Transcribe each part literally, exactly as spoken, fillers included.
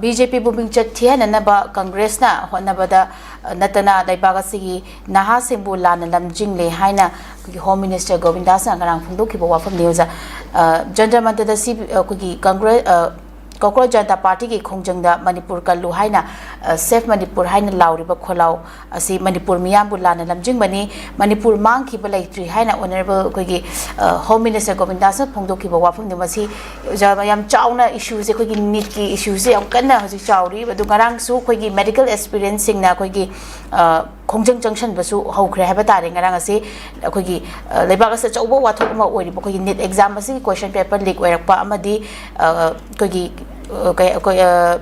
B J ꯄꯤꯕꯨ ꯃꯤꯡꯆꯠ ꯊꯤꯍꯟꯅꯅꯕ ꯀꯪꯒ꯭ꯔꯦꯁꯅ ꯍꯣꯠꯅꯕꯗ, ꯑ, ꯅꯠꯇꯅ ꯂꯩꯕꯥꯛ ꯑꯁꯤꯒꯤ ꯅꯍꯥꯁꯤꯡꯕꯨ ꯂꯥꯟꯅ ꯂꯝꯖꯤꯡꯂꯦ ꯍꯥꯏꯅ ꯑꯩꯈꯣꯏꯒꯤ Home Minister ꯒꯣꯕꯤꯟꯗꯥꯁꯅ ꯉꯔꯥꯡ ꯐꯣꯡꯗꯣꯛꯈꯤꯕ ꯋꯥꯐꯝꯅꯤ꯫ ꯑꯣꯖꯥ, ꯑ, ꯖꯟꯇꯔ ꯃꯟꯇꯔꯗ ꯁꯤ, ꯑꯩꯈꯣꯏꯒꯤ ꯀꯪꯒ꯭ꯔꯦꯁ, ꯑ, ꯀꯣꯀ꯭ꯔꯣꯖ ꯖꯅꯇꯥ ꯄꯥꯔꯇꯤꯒꯤ ꯈꯣꯡꯖꯪꯗ "ꯃꯅꯤꯄꯨꯔ ꯀꯜꯂꯨ" ꯍꯥꯏꯅ, ꯑ, "Save ꯃꯅꯤꯄꯨꯔ" ꯍꯥꯏꯅ ꯂꯥꯎꯔꯤꯕ ꯈꯣꯜꯂꯥꯎ ꯑꯁꯤ ꯃꯅꯤꯄꯨꯔ ꯃꯤꯌꯥꯝꯕꯨ ꯂꯥꯟꯅ ꯂꯝꯖꯤꯡꯕꯅꯤ, ꯃꯅꯤꯄꯨꯔ ꯃꯥꯡꯈꯤꯕ ꯂꯩꯇ꯭ꯔꯤ ꯍꯥꯏꯅ Honourable ꯑꯩꯈꯣꯏꯒꯤ, ꯑ, Home Minister ꯒꯣꯕꯤꯟꯗꯥꯁꯅ ꯐꯣꯡꯗꯣꯛꯈꯤꯕ ꯋꯥꯐꯝꯗꯨ꯫ ꯃꯁꯤ ꯌꯥꯝ, ꯌꯥꯝ ꯆꯥꯎꯅ issue ꯁꯦ, ꯑꯩꯈꯣꯏꯒꯤ NEET ꯀꯤ issue ꯁꯦ ꯌꯥꯝ ꯀꯟꯅ ꯍꯧꯖꯤꯛ ꯆꯥꯎꯔꯤ꯫ ꯑꯗꯨ ꯉꯔꯥꯡꯁꯨ ꯑꯩꯈꯣꯏꯒꯤ medical aspirant ꯁꯤꯡꯅ ꯑꯩꯈꯣꯏꯒꯤ, ꯑ, ꯈꯣꯡꯖꯪ ꯆꯪꯁꯟꯕꯁꯨ ꯍꯧꯈ꯭ꯔꯦ ꯍꯥꯏꯕ ꯇꯥꯔꯦ꯫ ꯉꯔꯥꯡ ꯑꯁꯤ ꯑꯩꯈꯣꯏꯒꯤ, ꯑ, ꯂꯩꯕꯥꯛ ꯑꯁꯤꯗ ꯑꯆꯧꯕ ꯋꯥꯊꯣꯛ ꯑꯃ ꯑꯣꯏꯔꯤꯕ ꯑꯩꯈꯣꯏꯒꯤ NEET exam ꯑꯁꯤꯒꯤ question paper leak ꯑꯣꯏꯔꯛꯄ ꯑꯃꯗꯤ, ꯑ, ꯑꯩꯈꯣꯏꯒꯤ, ꯑ, ꯀꯩ-, ꯑꯩꯈꯣꯏ, ꯑ,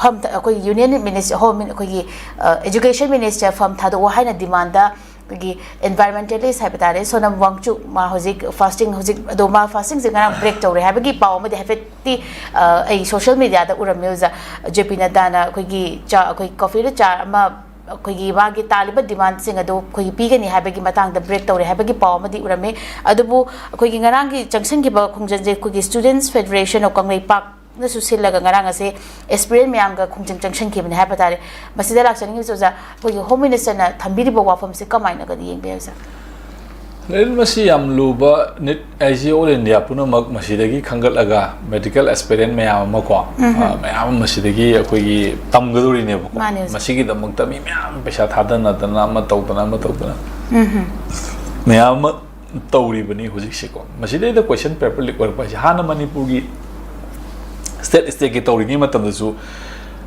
ꯐꯝ ꯊ-, ꯑꯩꯈꯣꯏꯒꯤ Union Minister, Home Min-, ꯑꯩꯈꯣꯏꯒꯤ, ꯑ, Education Minister ꯐꯝ ꯊꯥꯗꯣꯛꯑꯣ ꯍꯥꯏꯅ demand ꯑꯩꯈꯣꯏꯒꯤ environmentalist ꯍꯥꯏꯕ ꯇꯥꯔꯦ, ꯁꯣꯅꯝ ꯋꯥꯡꯆꯨꯛ, ꯃꯥ ꯍꯧꯖꯤꯛ fasting, ꯍꯧꯖꯤꯛ ꯑꯗꯣ ꯃꯥ fasting ꯁꯦ ꯉꯔꯥꯡ break ꯇꯧꯔꯦ ꯍꯥꯏꯕꯒꯤ ꯄꯥꯎ ꯑꯃꯗꯤ ꯍꯥꯏꯐꯦꯠꯇꯤ, ꯑ, ꯑꯩ social media ꯗ ꯎꯔꯝꯃꯦ ꯑꯣꯖꯥ꯫ ꯖꯦ ꯄꯤ ꯅꯗ꯭ꯗꯥꯅ ꯑꯩꯈꯣꯏꯒꯤ ꯆꯥ, ꯑꯩꯈꯣꯏ coffee ꯗ ꯆꯥ ꯑꯃ ꯑꯩꯈꯣꯏꯒꯤ ꯃꯥꯒꯤ ꯇꯥꯜꯂꯤꯕ demand ꯁꯤꯡ ꯑꯗꯨ ꯑꯩꯈꯣꯏꯒꯤ ꯄꯤꯒꯅꯤ ꯍꯥꯏꯕꯒꯤ ꯃꯇꯥꯡꯗ break ꯇꯧꯔꯦ ꯍꯥꯏꯕꯒꯤ ꯄꯥꯎ ꯑꯃꯗꯤ ꯎꯔꯝꯃꯤ꯫ ꯑꯗꯨꯕꯨ ꯑꯩꯈꯣꯏꯒꯤ ꯉꯔꯥꯡꯒꯤ ꯆꯪꯁꯤꯟꯈꯤꯕ ꯈꯣꯡꯖꯪꯁꯦ ꯑꯩꯈꯣꯏꯒꯤ Students Federation of ꯀꯪꯂꯩꯄꯥꯛ ꯅꯁꯨ ꯁꯤꯜꯂꯒ ꯉꯔꯥꯡ ꯑꯁꯤ aspirant ꯃꯌꯥꯝꯒ ꯈꯣꯡꯖꯪ ꯆꯪꯁꯤꯟꯈꯤꯕꯅꯤ ꯍꯥꯏꯕ ꯇꯥꯔꯦ꯫ ꯃꯁꯤꯗ ꯂꯥꯛꯆꯅꯤꯡꯉꯤꯕꯁꯤ ꯑꯣꯖꯥ, ꯑꯩꯈꯣꯏꯒꯤ Home Minister ꯅ ꯊꯝꯕꯤꯔꯤꯕ ꯋꯥꯐꯝꯁꯤ ꯀꯃꯥꯏꯅꯒꯗꯤ ꯌꯦꯡꯕꯤ ꯑꯣꯖꯥ? ꯂꯩꯔꯤꯕ ꯃꯁꯤ ꯌꯥꯝ ꯂꯨꯕ NEET ꯍꯥꯏꯁꯤ all India ꯄꯨꯝꯅꯃꯛ ꯃꯁꯤꯗꯒꯤ ꯈꯟꯒꯠꯂꯒ medical aspirant ꯃꯌꯥꯝ ꯑꯃ ꯀꯣ, ꯎꯝ꯫ ꯑ, ꯃꯌꯥꯝ ꯑꯃ ꯃꯁꯤꯗꯒꯤ ꯑꯩꯈꯣꯏꯒꯤ ꯇꯝꯒꯗꯧꯔꯤꯅꯦꯕꯀꯣ꯫ ꯃꯥꯅꯦ ꯑꯣꯖꯥ꯫ ꯃꯁꯤꯒꯤꯗꯃꯛꯇ ꯃꯤ ꯃꯌꯥꯝ ꯄꯩꯁꯥ ꯊꯥꯗꯅꯗꯅ ꯑꯃ ꯇꯧꯗꯅ ꯑꯃ ꯇꯧꯗꯅ ꯎꯝ꯫ ꯃꯌꯥꯝ ꯑꯃ ꯇꯧꯔꯤꯕꯅꯤ ꯍꯧꯖꯤꯛꯁꯦꯀꯣ꯫ ꯃꯁꯤꯗꯩꯗ question paper leak ꯑꯣꯏꯔꯛꯄ ꯍꯥꯏꯁꯦ ꯍꯥꯟꯅ ꯃꯅꯤꯄꯨꯔꯒꯤ state state ꯀꯤ ꯇꯧꯔꯤꯉꯩ ꯃꯇꯝꯗꯁꯨ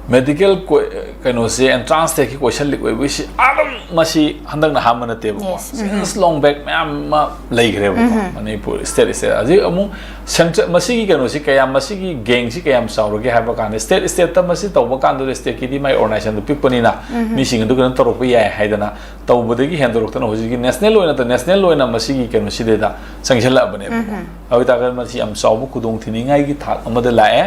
medical ꯀꯣꯏ-, ꯀꯩꯅꯣꯁꯦ entrance test ꯀꯤ question leak ꯑꯣꯏꯕꯁꯤ ꯑꯗꯨꯝ ꯃꯁꯤ ꯍꯟꯗꯛꯅ ꯑꯍꯥꯟꯕ ꯅꯠꯇꯦꯕꯀꯣ꯫ Yes. ꯎꯝ꯫ Since long back ꯃꯌꯥꯝ ꯑꯃ ꯂꯩꯈ꯭ꯔꯦꯕꯀꯣ꯫ ꯎꯝ꯫ ꯃꯅꯤꯄꯨꯔ state state ꯍꯧꯖꯤꯛ ꯑꯃꯨꯛ central ꯃꯁꯤꯒꯤ ꯀꯩꯅꯣꯁꯤ ꯀꯌꯥꯝ, ꯃꯁꯤꯒꯤ gang ꯁꯤ ꯀꯌꯥꯝ ꯆꯥꯎꯔꯒꯦ ꯍꯥꯏꯕ ꯀꯥꯟꯗ state state ꯇ ꯃꯁꯤ ꯇꯧꯕ ꯀꯥꯟꯗꯨꯗ state ꯀꯤꯗꯤ ꯃꯥꯏ organization ꯗꯨ ꯄꯤꯛꯄꯅꯤꯅ ꯎꯝ꯫ ꯃꯤꯁꯤꯡ ꯑꯗꯨ ꯀꯩꯅꯣ ꯇꯧꯔꯛꯄ ꯌꯥꯏ ꯍꯥꯏꯗꯅ ꯇꯧꯕꯗꯒꯤ ꯍꯦꯟꯗꯣꯔꯛꯇꯅ ꯍꯧꯖꯤꯛꯀꯤ ꯅꯦꯁꯅꯦꯜ ꯑꯣꯏꯅ ꯅꯦꯁꯅꯦꯜ ꯑꯣꯏꯅ ꯃꯁꯤꯒꯤ ꯀꯩꯅꯣꯁꯤꯗꯩꯗ ꯆꯪꯁꯤꯜꯂꯛꯑꯕꯅꯦꯕ꯫ ꯑꯗꯨ ꯑꯣꯏꯇꯥꯔꯒꯗꯤ ꯃꯁꯤ ꯌꯥꯝ ꯆꯥꯎꯕ ꯈꯨꯗꯣꯡꯊꯤꯅꯤꯡꯉꯥꯏꯒꯤ ꯊꯥꯛ ꯑꯃꯗ ꯂꯥꯛꯑꯦ꯫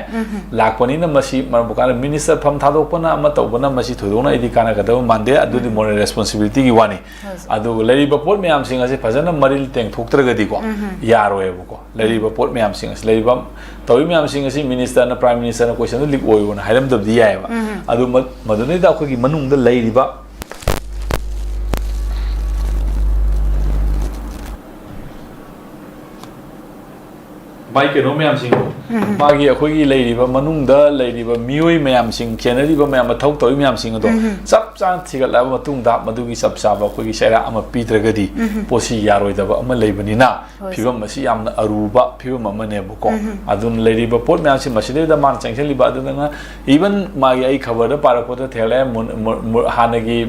ꯂꯥꯛꯄꯅꯤꯅ ꯃꯁꯤ ꯃꯔꯝ ꯀꯥꯟꯗ ꯃꯤꯅꯤꯁꯇꯔ ꯐꯝ ꯊꯥꯗꯣꯛꯄꯅ ꯑꯃ ꯇꯧꯕꯅ ꯃꯁꯤ ꯊꯣꯏꯗꯣꯛꯅ ꯑꯩꯗꯤ ꯀꯥꯟꯅꯒꯗꯕ ꯃꯥꯟꯗꯦ꯫ ꯑꯗꯨꯗꯤ ꯃꯣꯔꯦꯜ ꯔꯦꯁꯄꯣꯟꯁꯤꯕꯤꯂꯤꯇꯤꯒꯤ ꯋꯥꯅꯤ꯫ ꯑꯗꯨꯒ ꯂꯩꯔꯤꯕ ꯄꯣꯠ ꯃꯌꯥꯝꯁꯤꯡ ꯑꯁꯤ ꯐꯖꯅ ꯃꯔꯤꯜ ꯇꯦꯡꯊꯣꯛꯇ꯭ꯔꯒꯗꯤꯀꯣ ꯌꯥꯔꯣꯏꯕꯀꯣ꯫ ꯂꯩꯔꯤꯕ ꯄꯣꯠ ꯃꯌꯥꯝꯁꯤꯡ ꯑꯁꯤ ꯂꯩꯔꯤꯕ ꯇꯧꯔꯤ ꯃꯌꯥꯝꯁꯤꯡ ꯑꯁꯤ ꯃꯤꯅꯤꯁꯇꯔꯅ ꯄ꯭ꯔꯥꯏꯝ ꯃꯤꯅꯤꯁꯇꯔꯅ ꯀꯣꯏꯁꯟꯗꯨ ꯂꯤꯛ ꯑꯣꯏꯌꯣꯅ ꯍꯥꯏꯔꯝꯗꯕꯗꯤ ꯌꯥꯏꯑꯕ꯫ ꯑꯗꯨ ꯃ- ꯃꯗꯨꯗꯩꯗ ꯑꯩꯈꯣꯏꯒꯤ ꯃꯅꯨꯡꯗ ꯂꯩꯔꯤꯕ ꯃꯥꯏ ꯀꯩꯅꯣ ꯃꯌꯥꯝꯁꯤꯡꯗꯣ ꯃꯥꯒꯤ ꯑꯩꯈꯣꯏꯒꯤ ꯂꯩꯔꯤꯕ ꯃꯅꯨꯡꯗ ꯂꯩꯔꯤꯕ ꯃꯤꯑꯣꯏ ꯃꯌꯥꯝꯁꯤꯡ ꯆꯦꯟꯅꯔꯤꯕ ꯃꯌꯥꯝ ꯃꯊꯧ ꯇꯧꯔꯤ ꯃꯌꯥꯝꯁꯤꯡ ꯑꯗꯣ ꯆꯞ ꯆꯥꯅ ꯊꯤꯒꯠꯂꯛꯑꯕ ꯃꯇꯨꯡꯗ ꯃꯗꯨꯒꯤ ꯆꯞ ꯆꯥꯕ ꯑꯩꯈꯣꯏꯒꯤ ꯆꯩꯔꯥꯛ ꯑꯃ ꯄꯤꯗ꯭ꯔꯒꯗꯤ ꯄꯣꯠꯁꯤ ꯌꯥꯔꯣꯏꯗꯕ ꯑꯃ ꯂꯩꯕꯅꯤꯅ ꯍꯣꯏ, ꯐꯤꯕꯝ ꯑꯁꯤ ꯌꯥꯝꯅ ꯑꯔꯨꯕ ꯐꯤꯕꯝ ꯑꯃꯅꯦꯕꯀꯣ꯫ ꯑꯗꯨꯅ ꯂꯩꯔꯤꯕ ꯄꯣꯠ ꯃꯌꯥꯝꯁꯤ ꯃꯁꯤꯗꯩꯗ ꯃꯥꯅ ꯆꯪꯁꯤꯜꯂꯤꯕ ꯑꯗꯨꯅ even ꯃꯥꯒꯤ ꯑꯩ ꯈꯕꯔꯗ ꯄꯥꯔꯛꯄꯗ ꯊꯦꯡꯅꯔꯦ ꯃꯨ- ꯃꯨ- ꯃꯨ- ꯍꯥꯟꯅꯒꯤ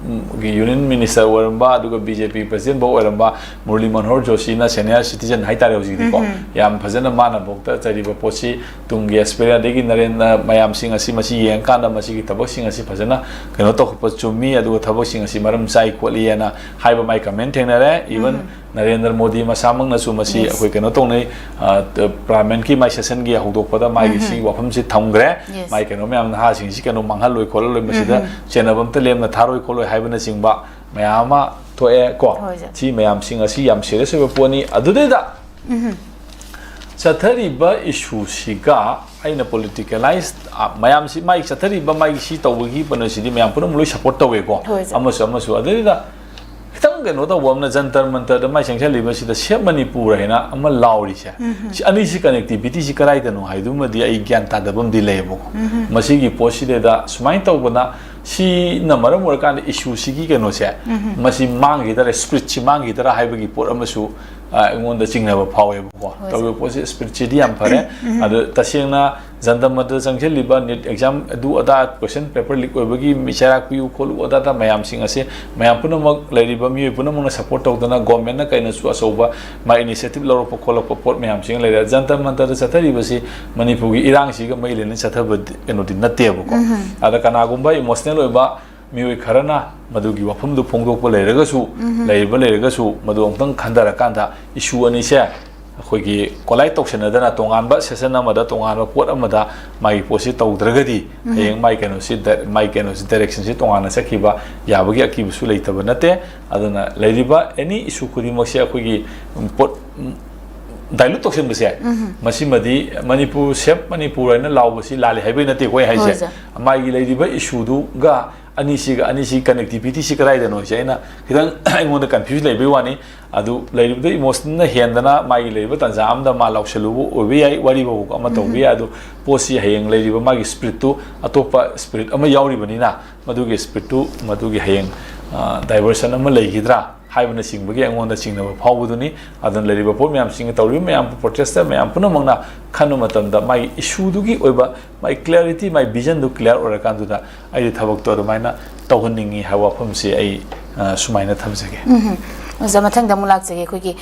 ꯎꯝ, ꯒꯤ ꯌꯨꯅꯤꯌꯟ ꯃꯤꯅꯤꯁꯇꯔ ꯑꯣꯏꯔꯝꯕ ꯑꯗꯨꯒ ꯕꯤ ꯖꯦ ꯄꯤ ꯄ꯭ꯔꯁꯤꯗꯦꯟ ꯐꯥꯎ ꯑꯣꯏꯔꯝꯕ ꯃꯨꯔꯂꯤ ꯃꯅꯣꯍꯔ ꯖꯣꯁꯤꯅ ꯁꯦꯅꯤꯌꯔ ꯁꯤꯇꯤꯖꯟ ꯍꯥꯏꯇꯥꯔꯦ ꯍꯧꯖꯤꯛꯇꯤꯀꯣ꯫ ꯌꯥꯝ ꯐꯖꯅ ꯃꯥꯅ ꯐꯥꯎꯗ ꯆꯩꯔꯤꯕ ꯄꯣꯠꯁꯤ ꯇꯨꯡꯒꯤ ꯑꯦꯛꯁꯄꯤꯔꯤꯌꯟꯁ ꯑꯗꯒꯤ ꯅꯔꯦꯟꯗ꯭ꯔ ꯃꯌꯥꯝꯁꯤꯡ ꯑꯁꯤ ꯃꯁꯤ ꯌꯦꯡꯉꯀꯥꯟꯗ ꯃꯁꯤꯒꯤ ꯊꯕꯛꯁꯤꯡ ꯑꯁꯤ ꯐꯖꯅ ꯀꯩꯅꯣ ꯇꯧꯈꯠꯄ ꯆꯨꯝꯃꯤ ꯑꯗꯨꯒ ꯊꯕꯛꯁꯤꯡ ꯑꯁꯤ ꯃꯔꯝ ꯆꯥꯏ ꯈꯣꯠꯂꯤ ꯍꯥꯏꯅ ꯍꯥꯏꯕ ꯃꯥꯏ ꯀꯃꯦꯟ ꯊꯦꯡꯅꯔꯦ꯫ Even ꯅꯔꯦꯟꯗ꯭ꯔ ꯃꯣꯗꯤ ꯃꯁꯥꯃꯛꯅꯁꯨ ꯃꯁꯤ ꯑꯩꯈꯣꯏ ꯀꯩꯅꯣ ꯇꯧꯅꯩ ꯄꯥꯔꯂꯤꯌꯥꯃꯦꯟꯠꯀꯤ ꯃꯥꯏ ꯁꯦꯁꯟꯒꯤ ꯍꯧꯗꯣꯛꯄꯗ ꯃꯥꯒꯤ ꯁꯤꯒꯤ ꯋꯥꯐꯝꯁꯤ ꯊꯝꯈ꯭ꯔꯦ꯫ ꯃꯥꯏ ꯀꯩꯅꯣ ꯃꯌꯥꯝ ꯅꯍꯥꯁꯤꯡꯁꯤ ꯀꯩꯅꯣ ꯃꯥꯡꯍꯜꯂꯣꯏ ꯈꯣꯠꯍꯜꯂꯣꯏ ꯃꯁꯤꯗ ꯆꯦꯟꯅꯕ ꯑꯝꯇ ꯂꯦꯝꯅ ꯊꯥꯔꯣꯏ ꯈꯣꯠꯂꯣꯏ ꯍꯥꯏꯕꯅꯆꯤꯡꯕ ꯃꯌꯥꯝ ꯑꯃ ꯊꯣꯛꯑꯦ ꯀꯣ꯫ ꯍꯣꯏ, ꯁꯥꯔ꯫ ꯁꯤ ꯃꯌꯥꯝꯁꯤꯡ ꯑꯁꯤ ꯌꯥꯝ ꯁꯤꯔꯤꯌꯁ ꯑꯣꯏꯕ ꯄꯣꯠꯅꯤ꯫ ꯑꯗꯨꯗꯩꯗ ꯆꯠꯊꯔꯤꯕ ꯏꯁꯨꯁꯤꯒ ꯑꯩꯅ ꯄꯣꯂꯤꯇꯤꯀꯦꯂꯥꯏꯁ ꯃꯌꯥꯝꯁꯤ ꯃꯥꯒꯤ ꯆꯠꯊꯔꯤꯕ ꯃꯥꯒꯤ ꯁꯤ ꯇꯧꯕꯒꯤ ꯀꯩꯅꯣꯁꯤꯗꯤ ꯃꯌꯥꯝ ꯄꯨꯝꯅꯃꯛ ꯂꯣꯏ ꯁꯞꯄꯣꯔꯠ ꯇꯧꯋꯦꯀꯣ꯫ ꯍꯣꯏ, ꯁꯥꯔ꯫ ꯑꯃꯁꯨ ꯑꯃꯁꯨ ꯑꯗꯨꯗꯩꯗ ꯈꯤꯇꯪ ꯀꯩꯅꯣ ꯇꯧꯕ ꯑꯃꯅ ꯖꯟꯇꯔ ꯃꯟꯇꯔꯗ ꯃꯥꯏ ꯆꯪꯁꯤꯜꯂꯤꯕꯁꯤꯗ ꯁꯦꯞ ꯃꯅꯤꯄꯨꯔ ꯍꯥꯏꯅ ꯑꯃ ꯂꯥꯎꯔꯤꯁꯦ꯫ ꯁꯤ ꯑꯅꯤꯁꯤ ꯀꯅꯦꯛꯇꯤꯚꯤꯇꯤꯁꯤ ꯀꯗꯥꯏꯗꯅꯣ ꯍꯥꯏꯗꯨꯃꯗꯤ ꯑꯩ ꯒ꯭ꯌꯥꯟ ꯇꯥꯗꯕ ꯑꯃꯗꯤ ꯂꯩꯌꯦꯕꯀꯣ꯫ ꯃꯁꯤꯒꯤ ꯄꯣꯠꯁꯤꯗꯩꯗ ꯁꯨꯃꯥꯏꯅ ꯇꯧꯕꯅ ꯁꯤꯅ ꯃꯔꯝ ꯑꯣꯏꯔꯀꯥꯟꯗ ꯏꯁꯨꯁꯤꯒꯤ ꯀꯩꯅꯣꯁꯦ ꯃꯁꯤ ꯃꯥꯡꯈꯤꯗꯔꯥ ꯁ꯭ꯄꯤꯔꯤꯠꯁꯤ ꯃꯥꯡꯈꯤꯗꯔꯥ ꯍꯥꯏꯕꯒꯤ ꯄꯣꯠ ꯑꯃꯁꯨ ꯑ, ꯑꯩꯉꯣꯟꯗ ꯆꯤꯡꯅꯕ ꯐꯥꯎꯋꯦꯕꯀꯣ꯫ ꯍꯣꯏ, ꯁꯥꯔ꯫ ꯇꯧꯔꯤꯕ ꯄꯣꯠꯁꯤ ꯁ꯭ꯄꯤꯔꯤꯠꯁꯤꯗꯤ ꯌꯥꯝ ꯐꯔꯦ꯫ ꯑꯗꯣ ꯇꯁꯦꯡꯅ ꯖꯟꯇꯔ ꯃꯟꯇꯔ ꯆꯪꯁꯤꯜꯂꯤꯕ ꯅꯤꯠ ꯑꯦꯛꯖꯥꯝ ꯑꯗꯨ ꯑꯗꯥ ꯀꯣꯏꯁꯟ ꯄꯦꯄꯔ ꯂꯤꯛ ꯑꯣꯏꯕꯒꯤ ꯃꯤ ꯆꯩꯔꯥꯛ ꯄꯤꯌꯨ ꯈꯣꯠꯂꯨ ꯑꯗꯥ ꯑꯗꯥ ꯃꯌꯥꯝꯁꯤꯡ ꯑꯁꯤ ꯃꯌꯥꯝ ꯄꯨꯝꯅꯃꯛ ꯂꯩꯔꯤꯕ ꯃꯤꯑꯣꯏ ꯄꯨꯝꯅꯃꯛꯅ ꯁꯞꯄꯣꯔꯠ ꯇꯧꯗꯅ ꯒꯣꯔꯃꯦꯟꯠꯅ ꯀꯩꯅꯁꯨ ꯑꯆꯧꯕ ꯃꯥꯏ ꯏꯅꯤꯁꯤꯌꯦꯇꯤꯚ ꯂꯧꯔꯛꯄ ꯈꯣꯠꯂꯛꯄ ꯄꯣꯠ ꯃꯌꯥꯝꯁꯤꯡ ꯂꯩꯔꯦ꯫ ꯖꯟꯇꯔ ꯃꯟꯇꯔꯗ ꯆꯠꯊꯔꯤꯕꯁꯤ ꯃꯅꯤꯄꯨꯔꯒꯤ ꯏꯔꯥꯡꯁꯤꯒ ꯃꯔꯤ ꯂꯩꯅꯅ ꯆꯠꯊꯕ ꯀꯩꯅꯣꯗꯤ ꯅꯠꯇꯦꯕꯀꯣ꯫ ꯑꯗ ꯀꯅꯥꯒꯨꯝꯕ ꯏꯃꯣꯁꯅꯦꯜ ꯑꯣꯏꯕ ꯃꯤꯑꯣꯏ ꯈꯔꯅ ꯃꯗꯨꯒꯤ ꯋꯥꯐꯝꯗꯨ ꯐꯣꯡꯗꯣꯛꯄ ꯂꯩꯔꯒꯁꯨ, ꯂꯩꯔꯤꯕ ꯂꯩꯔꯒꯁꯨ, ꯃꯗꯨ ꯑꯃꯨꯛꯇꯪ ꯈꯟꯊꯔꯀꯥꯟꯗ issue ꯑꯅꯤꯁꯦ ꯑꯩꯈꯣꯏꯒꯤ ꯀꯣꯂꯥꯏꯠ ꯇꯧꯁꯟꯅꯗꯅ, ꯇꯣꯉꯥꯟꯕ session ꯑꯃꯗ, ꯇꯣꯉꯥꯟꯕ ꯄꯣꯠ ꯑꯃꯗ ꯃꯥꯒꯤ ꯄꯣꯠꯁꯤ ꯇꯧꯗ꯭ꯔꯒꯗꯤ, ꯍꯌꯦꯡ ꯃꯥꯒꯤ ꯀꯩꯅꯣꯁꯤ ꯗ-, ꯃꯥꯒꯤ ꯀꯩꯅꯣꯁꯤ directionꯁꯤ ꯇꯣꯉꯥꯟꯅ ꯆꯠꯈꯤꯕ ꯌꯥꯕꯒꯤ ꯑꯀꯤꯕꯁꯨ ꯂꯩꯇꯕ ꯅꯠꯇꯦ꯫ ꯑꯗꯨꯅ ꯂꯩꯔꯤꯕ any issue ꯈꯨꯗꯤꯡꯃꯛꯁꯦ ꯑꯩꯈꯣꯏꯒꯤ ꯄꯣꯠ, ꯗꯥꯏꯂꯨꯠ ꯇꯧꯁꯤꯟꯕꯁꯦ, ꯃꯁꯤꯃꯗꯤ ꯃꯅꯤꯄꯨꯔ, Save ꯃꯅꯤꯄꯨꯔ ꯍꯥꯏꯅ ꯂꯥꯎꯕꯁꯤ ꯂꯥꯜꯂꯤ ꯍꯥꯏꯕꯒꯤ ꯅꯠꯇꯦ ꯑꯩꯈꯣꯏ ꯍꯥꯏꯁꯦ꯫ ꯍꯣꯏ, ꯁꯥꯔ꯫ ꯃꯥꯒꯤ ꯂꯩꯔꯤꯕ issueꯗꯨꯒ ꯑꯅꯤꯁꯤꯒ, ꯑꯅꯤꯁꯤ connectivityꯁꯤ ꯀꯗꯥꯏꯗꯅꯣ ꯍꯥꯏꯁꯦ ꯑꯩꯅ ꯈꯤꯇꯪ ꯑꯩꯉꯣꯟꯗ confuse ꯂꯩꯕꯩ ꯋꯥꯅꯤ꯫ ꯑꯗꯨ ꯂꯩꯔꯤꯕꯗ emotionꯅ ꯍꯦꯟꯗꯅ ꯃꯥꯒꯤ ꯂꯩꯔꯤꯕ ꯇꯥꯟꯖꯥ ꯑꯃꯗ ꯃꯥ ꯂꯥꯎꯁꯜꯂꯨꯕ ꯑꯣꯏꯕ ꯌꯥꯏ, ꯋꯥꯔꯤ ꯐꯥꯎꯕ ꯑꯃ ꯇꯧꯕ ꯌꯥꯏ꯫ ꯑꯗꯨ ꯄꯣꯠꯁꯤ ꯍꯌꯦꯡ ꯂꯩꯔꯤꯕ ꯃꯥꯒꯤ spiritꯇꯨ ꯑꯇꯣꯞꯄ spirit ꯑꯃ ꯌꯥꯎꯔꯤꯕꯅꯤꯅ, ꯃꯗꯨꯒꯤ spiritꯇꯨ, ꯃꯗꯨꯒꯤ ꯍꯌꯦꯡ, ꯑ, diversion ꯑꯃ ꯂꯩꯈꯤꯗ꯭ꯔꯥ ꯍꯥꯏꯕꯅꯆꯤꯡꯕꯒꯤ ꯑꯩꯉꯣꯟꯗ ꯆꯤꯡꯅꯕ ꯐꯥꯎꯕꯗꯨꯅꯤ꯫ ꯑꯗꯨꯅ ꯂꯩꯔꯤꯕ ꯄꯣꯠ ꯃꯌꯥꯝꯁꯤꯡ, ꯇꯧꯔꯤꯕ ꯃꯌꯥꯝ, protester ꯃꯌꯥꯝ ꯄꯨꯝꯅꯃꯛꯅ ꯈꯟꯕ ꯃꯇꯝꯗ ꯃꯥꯒꯤ issueꯗꯨꯒꯤ ꯑꯣꯏꯕ, ꯃꯥꯒꯤ clarity, ꯃꯥꯒꯤ visionꯗꯨ clear ꯑꯣꯏꯔꯀꯥꯟꯗꯨꯗ ꯑꯩꯗꯤ ꯊꯕꯛꯇꯣ ꯑꯗꯨꯃꯥꯏꯅ ꯇꯧꯍꯟꯅꯤꯡꯉꯤ ꯍꯥꯏꯕ ꯋꯥꯐꯝꯁꯤ ꯑꯩ, ꯑ, ꯁꯨꯃꯥꯏꯅ ꯊꯝꯖꯒꯦ꯫ ꯎꯝ꯫ ꯑꯣꯖꯥ, ꯃꯊꯪꯗ ꯑꯃꯨꯛ ꯂꯥꯛꯆꯒꯦ꯫ ꯑꯩꯈꯣꯏꯒꯤ